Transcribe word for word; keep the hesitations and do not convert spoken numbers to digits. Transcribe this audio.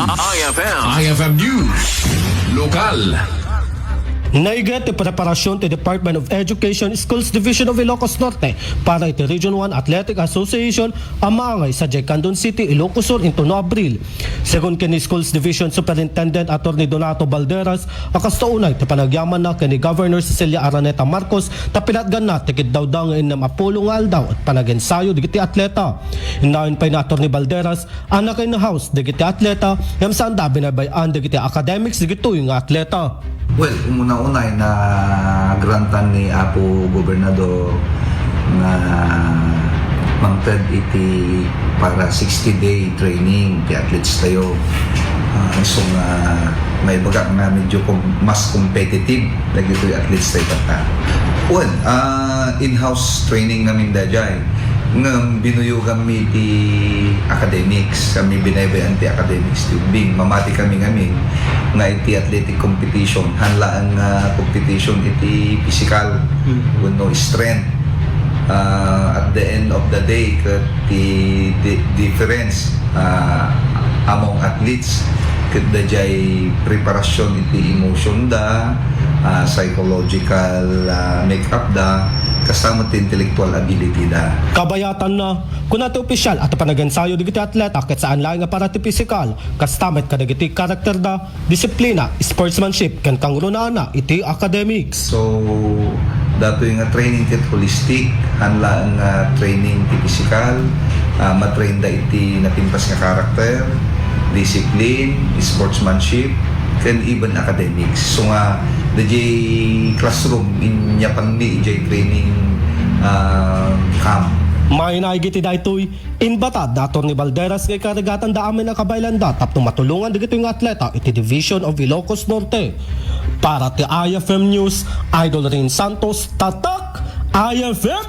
I F M. I F M News. Lokal. Naiget ti preparasion ti Department of Education Schools Division of Ilocos Norte para iti Region one Athletic Association a maangay sadiay Candon City, Ilocos Sur, intono Abril. Segun ken ni Schools Division Superintendent Attorney Donato Balderas, a kasta unay ti panagyamanna ken ni Governor Cecilia Araneta Marcos ta pinatganna ti kiddawda nga innem a pulo nga aldaw iti panagensayo dagiti atleta. Innayon pay ni Attorney Balderas a naka-in-house dagiti atleta ngem saanda a binaybay-an dagiti academics dagitoy nga atleta. Well, umuna-unay na grantan ni Apo Gobernador nga mangted iti para sixty-day training ti athletes tayo. Ah, isu nga maibaga nga medyo com-, mas competitive dagitoy athletes tayo kata. Well, ah, in-house training ngamin daydiay. Ngem binuyoganmi ti academics, kami binaybay-an ti academics ti ubbing. Mamati kami ngamin nga iti athletic competition, han laeng nga competition iti physical, Hmm. wenno strength. Ah, at the end of the day, ket ti di-, difference, ah, among athletes, ket daydiay preparasion iti emotion da, ah, psychological, ah, makeup da, kasta met ti intellectual ability da. Kabayatanna, kuna ti opisyal a ti panagensayo dagiti atleta ket saan laeng nga para ti pisikal, kasta met kadagiti karakterda, disiplina, sportsmanship, ken kangrunaanna iti academics. So, datoy nga training ket holistic, han laeng nga training ti pisikal, ah, matrain da iti napintas nga karakter, discipline, sportsmanship, ken even academics. So nga, daydiay classroom, inyapanmi idiay training, ah, camp. Mainaig iti daytoy, inbatar da Attorney Balderas nga ikarigatanda amin a kabaelanda tapno matulongan dagitoy nga atleta iti Division of Ilocos Norte. Para ti I F M News, Idol Rain Santos, Tatak I F M.